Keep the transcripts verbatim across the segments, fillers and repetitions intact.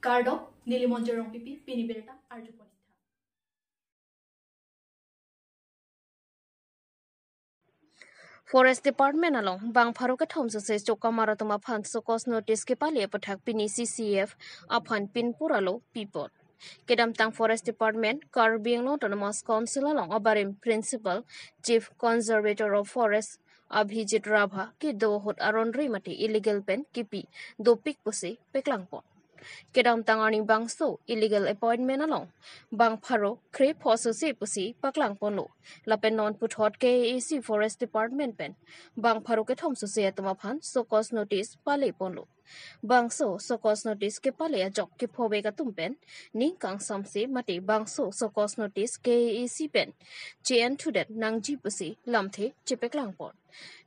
Kardom, neli Monjir Rongpipi, pini birta arjupon. Forest Department along bang pharo kethom sose chokamar atum aphan show cause notice kepale aputhak pini C C F aphan pinpur alo pipon. Kedamtang Forest Department, Karbi Anglong Autonomous Council along abarim Principal Chief Conservator of Forest Abhijit Rabha kedo ahut aron ri mate illegal pen kepi dopik pusi paklangpon. Kedamtang arni bangso illegal appointment along bang pharo krepho sose pusi paklangponlo. Lapen non puthot K A A C Forest Department pen bang pharo kethom sose atum aphan show cause notice paleponlo. Bangso show cause notice kepale ajok kephovek atum pen ning kangsamse mate bangso show cause notice K A A C pen che-en thudet nangji pusi lamthe chepaklangpon.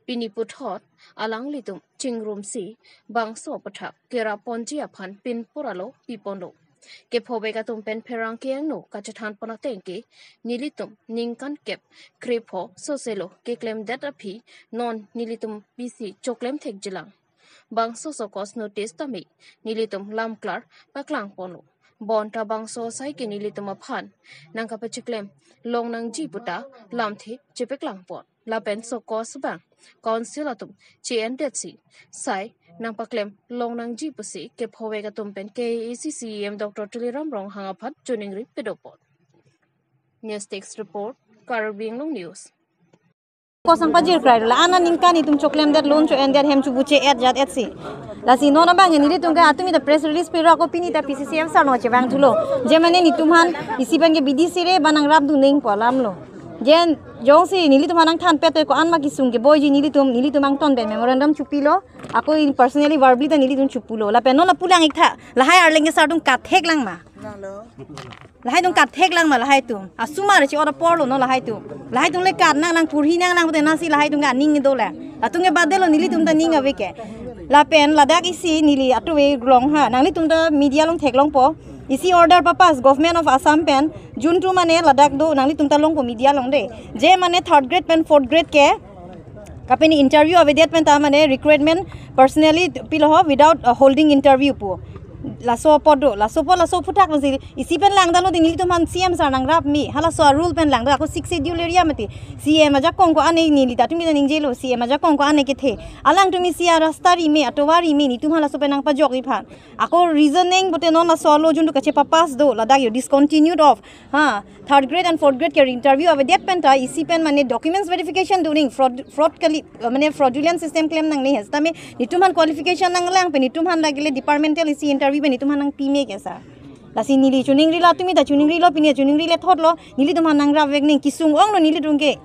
Pini puthot alanglitum chingrumsi bangso aputhak keraponji aphan pinpur alo piponlo. Kephovek atum pen pherangke angno kachethanpon ateng ke nelitum ningkan kep krepho soselo keklemdet aphi non nelitum pisi choklem thekjilang. Bangso show cause notice tame nelitum lamklar paklangponlo. Bonta bangso asai ke nelitum aphan nangkapachiklem longnangji puta lamthe chepaklangpon. Lapen show cause bang Council atum che-endetsi sai nangpaklem longnangji pusi kephovek atum pen K A A C C E M Doctor Tuliram Ronghang aphan choningri pedopon. News Desk Report, Karbi Anglong News. Show cause nangpajir krai la ana ningkan itum choklemdet, lone cho-endet, hem chubu che-et jat-et si. Lasi non abang nelitum ke atum ita press release piro ako pini ta P C C F sar no chevang thulo. Je mane netum aphan isi pen ke bidi sire ba nangrapdun nangpo alamlo. Je jongsi nelitum aphan nangthanpet ko-an ma kesung keboiji nelitum, nelitum angton pen memorandum chopilo. Ako in personally verbally ta nelitum chopulo. Lapen non lapu lang-ik tha. Lahai Arleng ke sar atum kat theklang ma. Lahai atum kat theklang ma lahai atum. Asomar che-ot aporlo non lahai atum. Lahai atum le kat nang nangpurhi nang nang pute nasi lahai atum ke aning do le. Latum ke badelo nelitum ta ning ave ke. Lapen ladak isi neli atuve long ha. Nanglitum ta media along theklongpo. Isi order papass Government of Assam pen June two mane ladak do nanglitum ta longpo media along de. Je mane third grade pen fourth grade ke kapini interview avedet pen ta mane recruitment personally pilo ho without, uh, holding interview pu. Laso apot do, laso apot laso aphuthak masi isi pen langdamlo di nelitum aphan C M sar nangrap me. Halaso a-rule pen langdam ako Sixth Schedule area mati. C M ajakong ko-an neli ta atum kita ningjelo, C M ajakong ko-an kethe. Alangtum isi arasta rime, atovar rime, netum aphan laso pen nangpajokji aphan. Ako reasoning pute non laso alo jun do kachepapass do, ladak yo discontinued of. Ha, third grade and fourth grade ke interview avedet pen ta isi pen mane documents verification do ning, fraud, fraud kali, uh, mane fraudulent system klem nangne he. Tame netum aphan qualification nanglang pen netum aphan lagile departmental isi interview pen netum aphan nangpi me ke sar. Lasi neli choningrilo, atum ita choningrilo, pini choningri le thotlo, nelitum aphan nangrapvek ning kesung onglo nelitum ke.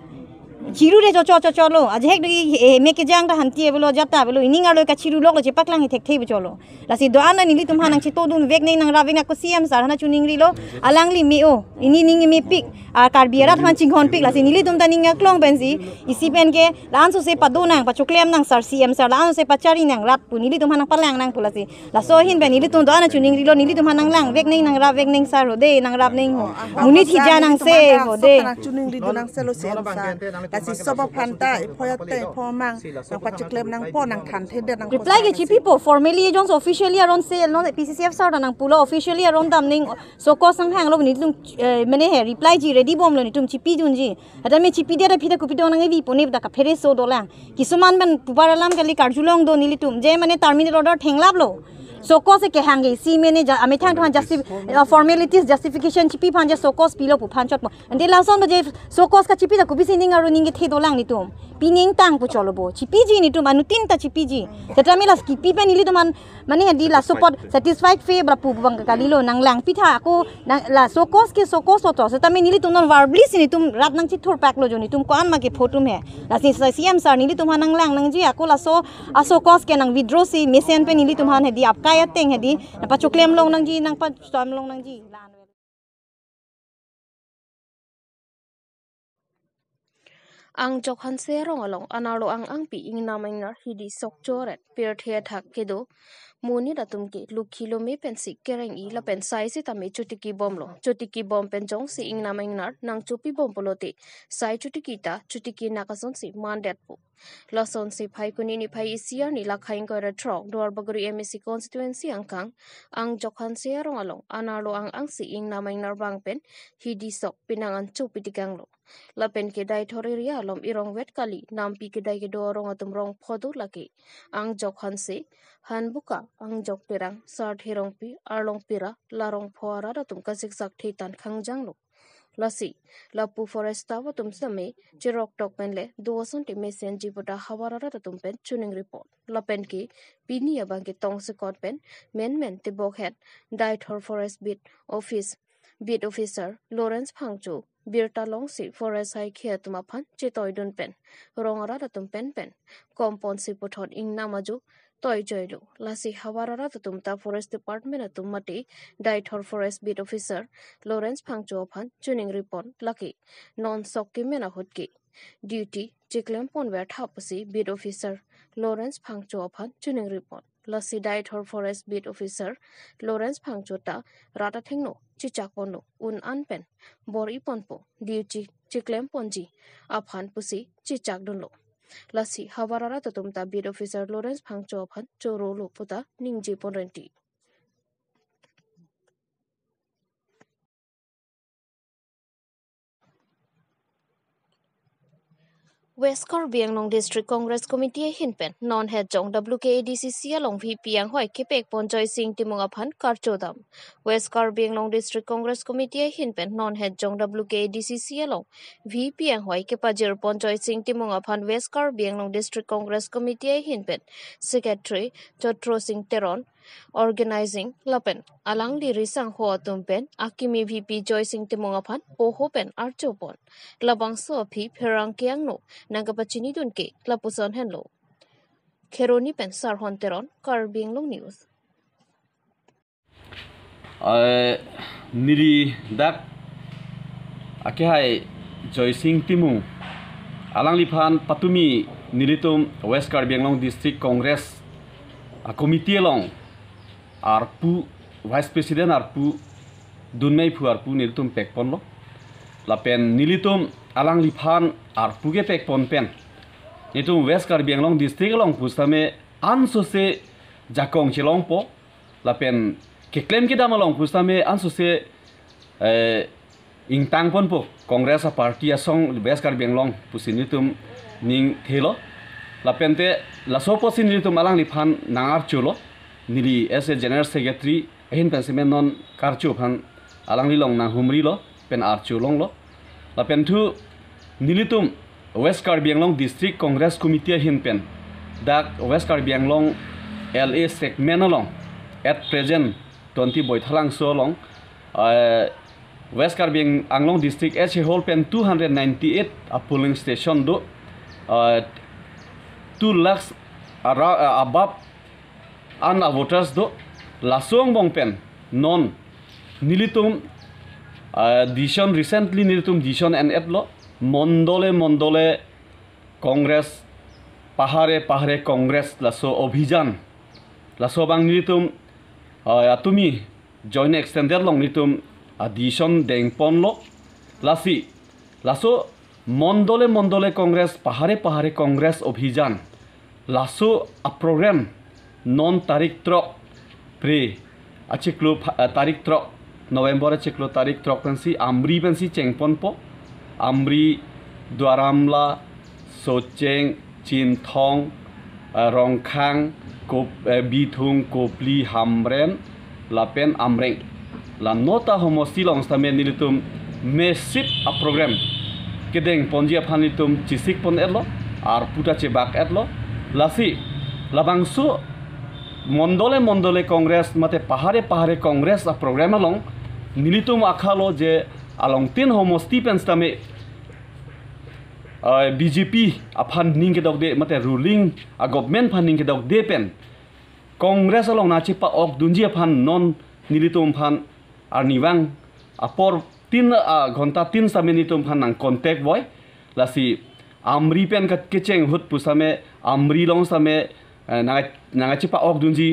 Chiru re chocho chocho lo. Ajahek do, eh, me kejang ta hanti avelo, jat ta avelo. Ining arlo kachiru loklo chepaklang thekthe pu cholo. Lasi do-an nelitum aphan nangchetongdunvek ning nangrapvek ning ako C M sar aphan choningrilo. Alangli me-o. Pini ning mepik. A Karbi arat aphan chinghonpik. Lasi nelitum ta ning aklong pensi isi pen ke la-an sose pado nang, pachoklem nang sar, C M sar, la-an sose pachari nang rat pu nelitum aphan nangpalang nang pu lasi. Laso ahin pen nelitum do-an choningrilo, nelitum aphan nanglangvek ning nangrapvek ning sar ho de, nangrap ning ho. Monit hija nangse ho de. Nang choningri do nang selo C M sar. Lasi sob aphan ta ipho ya te ipho mang nangpachoklem nangpo, nangthanthedet nang. Reply ke chipipo, formally jongsi officially aron se non P C C F sar ta nangpulo, officially aron dam ning show cause nanghanglo nelitum, eh, mane he reply ji ready bomlo, netum chipidunji. Hata me chipidet aphi ta kopi do nang evi pone ta kaphere so dolang. Kisuman pen pupar alam kali karjulong do nelitum. Je mane terminal order thenglaplo. Show cause kehang ke isi mane ja, amethang tuhan justi-, uh, formalities justification chipi aphan je show cause pilo pu aphan chotpo. Ante lason ba je show cause kachipi ta kopisi ning aru ning kethe dolang netum. Pi ning tang pu cholo bo. Chipiji netum, anutin ta chipiji. Teta me las kipi pen nelitum aphan mane hedi laso apot satisfied fe bra pu bang kalilo, nanglangpi tha ako nang la show cause ke show cause to. Setame nelitum non verbally si netum rat nangchithurpaklo jo netum ko-an ma kepho atum he. Lasi sa C M sar nelitum aphan nanglang nangji ako laso a show cause ke nang withdraw si mesen pen nelitum aphan hedi apkai ateng hedi nangpachoklem long nangji, nangpastam long nangji. Angjok Hanse arong along anerlo ang-angpi ingnam ingnar hidi sok choret pirthe athak kedo monit atum ke lukhi lome pensi kereng-i lapen sai sitame chotiki bomlo. Chotiki bom pen jongsi ingnam ingnar nangchopi bom pulote sai chotiki ta chotiki nak asonsi mandetpo. Lasonsi Phaikuni niphai isi arni lakha ingkoi ra throk Duarbagori M A C constituency angkang Angjok Hanse arong along anerlo ang-angsi ingnam ingnar bang pen hidi sok pinang an chopi tikanglo. Lapen ke Deithor area along erongvet kali nampi kedai kedo arong atum rong pho do lake Angjok Hanse, Hanbuka, Angjok Terang, Sarthe Rongpi, Arlong Pira, la rong pho arat atum kacheksak thetan khangjanglo. Lasi lapu forest staff atum sitame cherok tok pen le do asonte mesenji pu ta havar arat atum pen choningri pon. Lapen ke pini abang ke tongsekot pen menmen tebokhet Deithor Forest Beat Office, Beat Officer Lawrence Phangcho birta longsi forest hai khe atum aphan chetoidun pen rong arat atum pen pen komponsi puthot ingnam ajo toijoilo. Lasi havar arat atum ta Forest Department atum mate Deithor Forest Beat Officer Lawrence Phangcho aphan choningri pon lake non sok kemen ahut ke duty chiklem ponver tha pusi Beat Officer Lawrence Phangcho aphan choningri pon. Lasi Deithor Forest Beat Officer Lawrence Phangcho ta rat athengno chechak ponlo, un an pen bor-i ponpo, duty chiklem ponji aphan pusi chechak dunlo. Lasi havar arat atum ta Beat Officer Lawrence Phangcho aphan chorolo pu ta ningje pon renti. West Karbi Anglong District Congress Committee ahin pen non het jong W K A D C C along V P anghoi kepek pon Joysing Timung aphan karcho dam. West Karbi Anglong District Congress Committee ahin pen non het jong W K A D C C along V P anghoi kepajir pon Joysing Timung aphan West Karbi Anglong District Congress Committee ahin pen Secretary Chotro Sing Teron, Organizing lapen alangli risangho atum pen akimi V P Joysing Timung aphan poho pen archo pon. Labangso aphi pherangke angno nangkapachinidun ke lapuson henlo. Kheroni pen Sarhon Teron, Karbi Anglong News. Eh, neli dak akehai Joysing Timung alangliphan patumi nelitum West Karbi Anglong District Congress a committee along arpu, Vice President arpu dunmei phu arpu nelitum pekponlo. Lapen nelitum alangliphan arpu kepekpon pen nelitum West Karbi Anglong District along pusitame ansose jakong chelongpo. Lapen keklem kedam along pusitame ansose, eh, ingtang ponpo Congress a party asong West Karbi Anglong pusi nelitum ning thelo. Lapente laso apotsi nelitum alangliphan nang-archolo. Neli as a General Secretary ahin pen semen non karcho aphan alangli along nanghumrilo pen archo longlo. Lapen thu nelitum West Karbi Anglong District Congress Committee ahin pen dak West Karbi Anglong L A segment along at present twenty Boithalangso along, eh, West Karbi Anglong District as a whole pen two hundred ninety-eight a polling station do, eh, two lakhs ara-, eh, above an a voters do. Laso angbong pen non nelitum, eh, decision, recently nelitum decision en-etlo, mondole mondole Congress, pahare pahare Congress laso abhijan. Laso abang nelitum, eh, atumi joint extended along nelitum a decision dengponlo. Lasi laso mondole mondole Congress, pahare pahare Congress abhijan, laso a program non tarik throk Phre achiklo pha-, eh, tarik throk November achiklo tarik throk pensi Amri pensi chengponpo. Amri, Duaramla, Socheng, Chinthong, eh, Rongkhang, Kop-, eh, Bithung, Kopli, Hamren, lapen Amreng. La nota homosti along sitame nelitum mesip a program kedengponji aphan nelitum chesikpon-etlo, arpu ta chebak-etlo. Lasi labangso mondole mondole Congress mate pahare pahare Congress a program along nelitum akhalo je alongtin homosti pen sitame, eh, B J P aphan ning kedokde mate ruling a government aphan ning kedokde pen Congress along nangchepa-okdunji aphan non nelitum aphan arnivang apor tin, ah, ghonta tin sitame nelitum aphan nang contact voi. Lasi Amri pen kat kecheng ahut pusitame Amri along sitame, eh, nang, nangchepa-okdunji,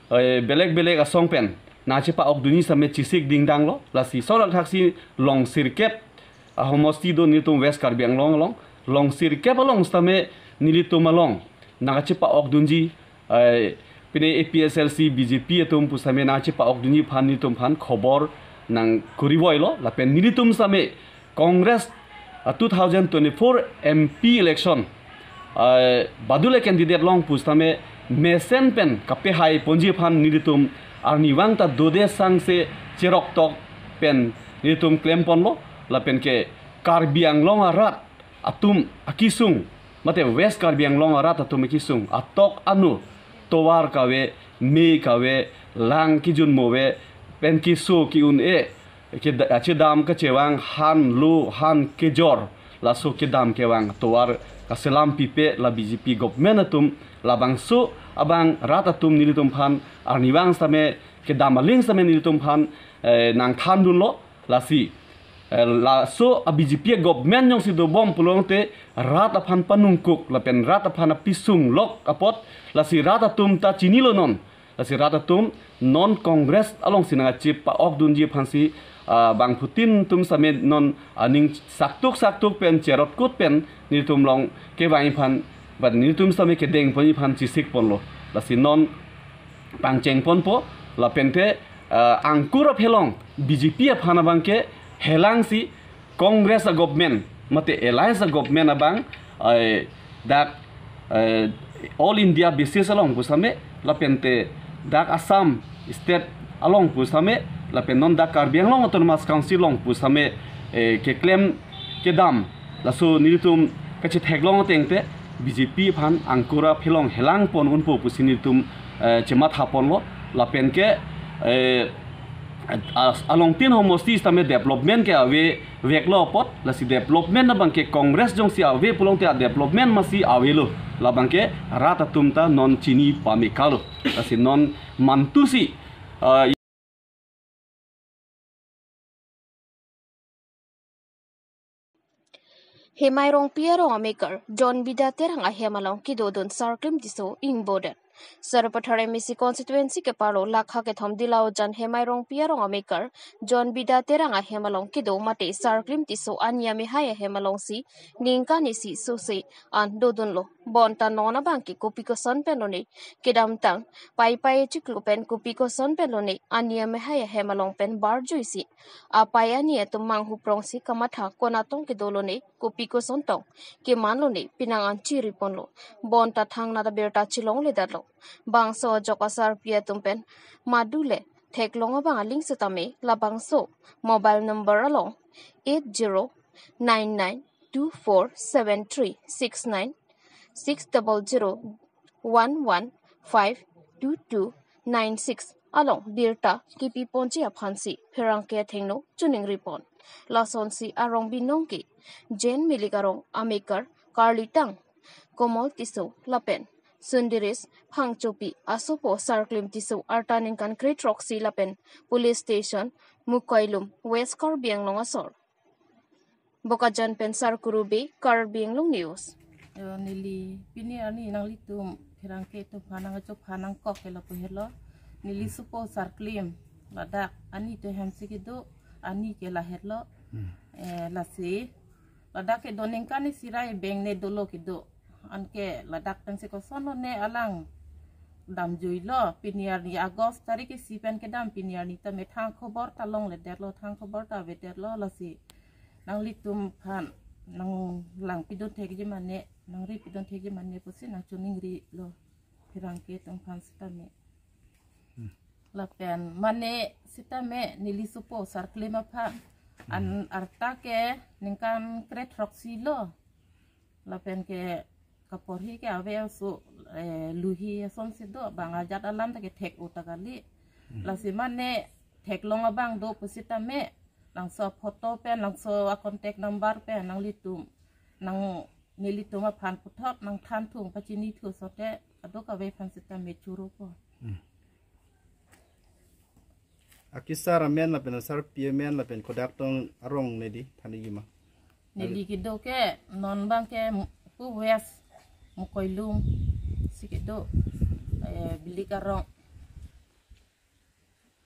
eh, belek belek asong pen nangchepa-okdunji sitame chesik dingdang lo. Lasi sorak thaksi long sirkep ahomosti do nelitum West Karbi Anglong along. Long sirkep along sitame nelitum along nangchepa-okdunji, eh, pine A P H L C B J P atum pusitame nangchepa-okdunji aphan nelitum aphan khobor nangkuri voi lo. Lapen nelitum sitame Congress, ah, two thousand twenty-four M P election, ah, badule candidate along pusitame mesen pen kapehai ponji aphan nelitum arnivang ta dode sangse cheroktok pen nelitum klem ponlo. Lapen ke Karbi Anglong arat atum akesung, mate West Karbi Anglong arat atum akesung atok anu, tovar kave, me kave, lang kejunmo ave, pen keso ke-un-e, keda-, kachedam kachevang, han lo han kejor, laso kedam kevang tovar kaselam pipe la B J P government atum. Labangso abang rat atum nelitum aphan arnivang sitame kedam aling sitame nelitum aphan, eh, nangthandunlo. Lasi, eh, laso a B J P government jongsi dobom pulote rat aphan panungkuk lapen rat aphan apisung lok apot, lasi rat atum ta chinilo non. Lasi rat atum non Congress alongsi nangchepa-okdunji aphansi, ah, bangphutin atum sitame non aning saktuk saktuk pen cherotkut pen nelitum along kevang aphan, but nelitum sitame kedeng ponji aphan chesik ponlo. Lasi non pangcheng ponpo, lapen te, ah, angkur aphelong B J P aphan abang ke helangsi Congress a government, mate alliance a government abang, eh, dak, eh, all India basis along pusitame, lapen te dak Assam state along pusitame, lapen non dak Karbi Anglong Autonomous Council along pusitame, eh, keklem kedam, laso nelitum kachetheklong ateng te B J P aphan angkur aphelong helang pon unpo pusi nelitum, eh, chematha ponlo. Lapen ke, eh, as-, alongtin homosti sitame development ke aveveklo apot, lasi development abang ke Congress jongsi ave pulote a development masi avelo. Labang ke rat atum ta non chini pame kalo. Lasi non mantusi, ah, Hemai Rongpi arong amekar John Bida Terang ahem along kedodun Sarklim Tisso ingbodet. Sarupathar M A C constituency kepalo lakha kethom Dilaojan Hemai Rongpi arong amekar John Bida Terang ahem along kedo mate Sarklim Tisso aniam ehai ahem alongsi ningkan isi sose an dodunlo. Bonta non abang ke kopi koson pen lone kedamtang, paipai chiklo pen kopi koson pen lone aniam ehai ahem along pen barjuisi apai ani atum manghuprongsi kamatha konatong kedo lone, kopi koson tong keman lone penang an chiri ponlo. Bonta thangnat abirta chelongledetlo. Bangso ajok asarpi atum pen madule theklong abang aling sitame labangso mobile number along eight zero nine nine two four seven three six nine, six double zero one one five two two nine six along birta kepi ponji aphansi pherangke athengno choningri pon. Lasonsi arong binong ke Jen Milik arong amekar karlitang Komol Tisso lapen Sundiris Phangchopi asopo Sarklim Tisso arta ningkan kre throksi lapen police station Mukoilum, West Karbi Anglong asor. Bokajan pen Sarkuru Bey, Karbi Anglong News. Yo, neli pini arni nanglitum pherangke atum aphan nangchophan nangkok ke lapu helo. Neli sopo Sarklim ladak ani atum ahem si kedo, ani ke la helo. Hmm. Eh, lasi ladak kedo ningkan isi ra bank ne dolo kedo. Anke ladak pensi kosonlo ne alang damjuilo, pini arni August tarik isi pen kedam, pini arni tame thang khobor ta longledetlo, thang khobor ta avedetlo. Lasi nanglitum aphan nanglang pidun thekji mane, nangri pidun thekji mane pusi nangchoningrilo pherangke atum aphan sitame. Hmm. Lapen mane sitame neli sopo Sarklim aphan an arta ke ningkan kre throksi lo. Lapen ke kaporhi ke ave aso, eh, luhi asonsi do, bang ajat alam ta kethek-o ta kali. Hmm. Lasi mane theklong abang do pusitame langso photo pen, langso a contact number pen nanglitum, nang nelitum aphan puthot nangthan thung pachini thu sote adok ave aphan sitame churupo. Hmm. Akesar amen lapen asarpi amen lapen kodak tong arong neli thanji ma? Neli kedo ke non abang ke Pu West, Mukoilum, si kedo, eh, Bilik Arong.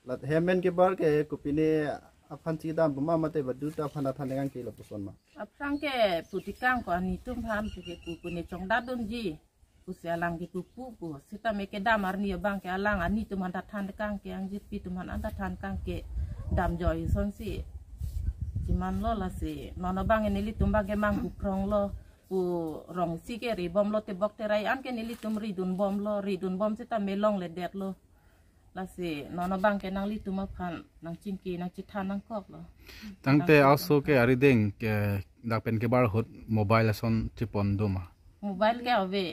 Lat hemen kebar ke kopine aphan chedam puma mate badut aphan athan dengan ke lapuson ma. Aphrang ke putikang ko anitum aphan ke pu pune chongdadunji. Pusi alang ke pupu pu. Sitame kedam arni abang ke alang anitum anta than kang ke angjirpi atum anta than kang ke damjoi asonsi. Chiman lo lasi. Non abang nelitum abang ke mang kuprong lo. Pu rong isi ke ri bom lo tebok terai an ke nelitum ridun bom lo. Ridun bom sitame longledet lo. Lasi non abang ke nanglitum aphan nangchingki nangchethan nangkok lo. Tangte aso ke arideng ke dak pen kebar ahut mobile ason chepon do ma. Mobile ke ave.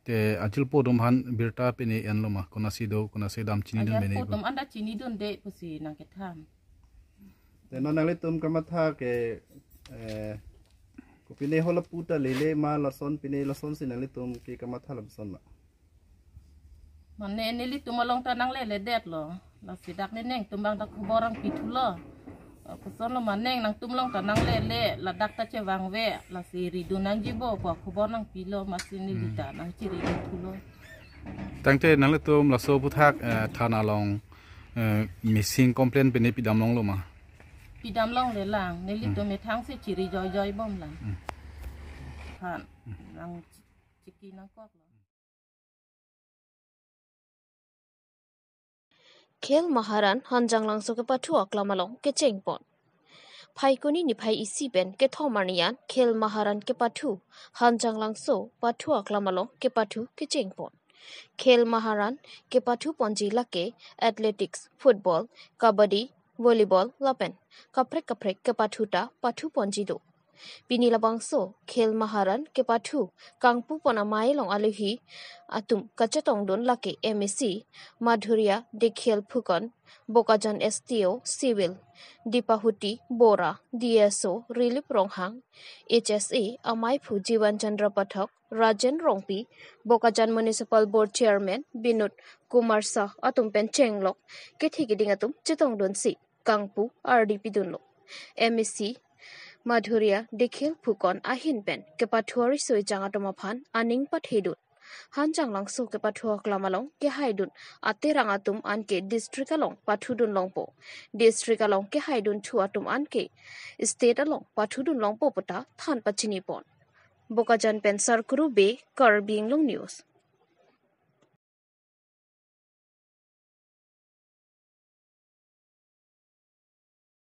Te achilpo atum aphan birta pine en lo ma, konasi do, konasi dam chinidun mene. Achilpo atum anta chinidunde pusi nangkethan. Te non nanglitum kamatha ke, eh, kopine holapu ta lele ma lason pine lasonsi nanglitum ke kamatha lapuson ma. Mane nelitum along ta nangleledet lo. Lasi dak neneng atum abang ta khobor nangpithu lo. Koson lo maneng nangtum along ta nanglele, ladak ta chevangve, lasi ridun nangjibo pu khobor nangpilo, masi neli ta nangchiridun thulo. Tangte nanglitum laso aphuthak, eh, thana along, eh, missing complaint pine pidam longlo ma? Pidam longle lang, nelitum methang si chiri joijoi bom lang. Hmm. Than, nangchingki nangkok lo. Khel Maharan Hanjanglangso kepathu aklam along kechengpon. Phaikuni niphai isi pen kethom arni an Khel Maharan kepathu Hanjanglangso pathu aklam along kepathu kechengpon. Khel Maharan kepathu ponji lake athletics, football, kabaddi, volleyball lapen kaprek kaprek kepathu ta pathu ponji do. Pini labangso Khel Maharan kepathu kangpu pon amei along alohi atum kachetongdun lake M A C Madhurya Dikshit Phukan, Bokajan S D O Civil, Dipahuti Bora, D S O Rilip Ronghang, H S A amaiphu Jiwan Chandra Pathak, Rajen Rongpi, Bokajan Municipal Board Chairman Binod Kumar Shah atum pen chenglok kethe keding atum chetongdunsi kangpu ardi pidunlo. M A C Madhurya Dikshit Phukan ahin pen kepathu riso ejang atum aphan aning pathedun. Hanjanglangso kepathu aklam along kehaidun aterang atum anke district along pathudun longpo. District along kehaidunthu atum anke state along pathudun longpo puta than pachinipon. Bokajan pen Sarkuru Bey, Karbi Anglong News.